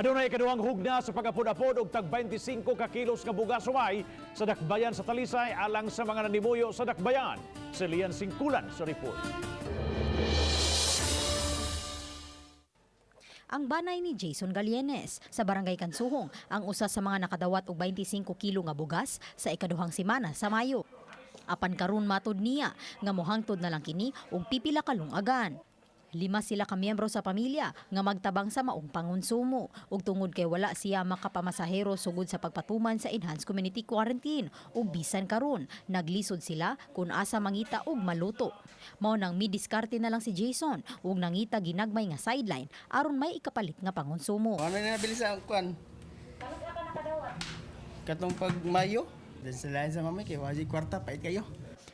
Adunay ikaduhang hugna sa pag-apod-apod og tag 25 ka kilos nga bugas sumay sa Dakbayan sa Talisay alang sa mga nanimuyo sa Dakbayan. Si Lian Singkulan sa report. Ang banay ni Jason Galienes sa Barangay Kansuhong ang usa sa mga nakadawat og 25 kilo nga bugas sa ikaduhang semana sa Mayo. Apan karon, matud niya nga mohangtod na lang kini og pipila ka lungagan. Lima sila ka miyembro sa pamilya nga magtabang sa maong pangonsumo, ug tungod kay wala siya makapamasahero sugod sa pagpatuman sa enhanced community quarantine ug bisan karon naglisod sila kung asa mangita og maluto. Mao nang midiskarte na lang si Jason ug nangita ginagmay nga sideline aron may ikapalit nga pangonsumo. Ano na nabili sa kwan? Katong pag Mayo. Diyan sa lain sa mami kay wajig kwarta, pait kayo.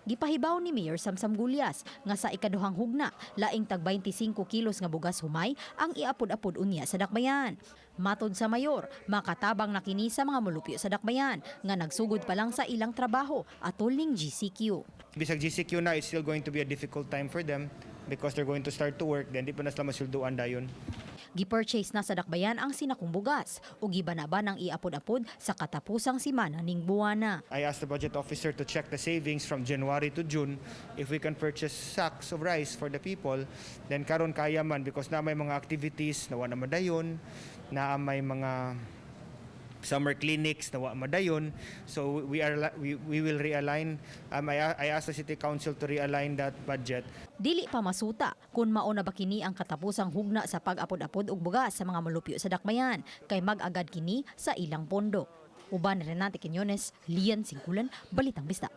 Gipahibaw ni Mayor Samsam Gullas nga sa ikaduhang hugna, laing tag 25 kilos nga bugas humay ang iapod-apod unya sa Dakbayan. Matod sa mayor, makatabang na kini sa mga molupyo sa Dakbayan nga nagsugod pa lang sa ilang trabaho atol ning GCQ. Bisag GCQ na, it's still going to be a difficult time for them because they're going to start to work, then di pa na sila masulduan dayon. Gipurchase na sa Dakbayan ang sinakong bugas ug gibanaba ng iapod-apod sa katapusang simana ning buwana. I asked the budget officer to check the savings from January to June if we can purchase sacks of rice for the people. Then karon kaya man because na may mga activities na wa na madayon, na may mga summer clinics na wa madayon. So we will realign. I asked the city council to realign that budget. Dili pa masuta kung mao na ba kini ang katapusang hugna sa pag-apod-apod og bugas sa mga molupyo sa Dakbayan kay mag-agad kini sa ilang pondo. Uban ni Renate Quiñones, Lian Singkulan, Balitang Bisdak.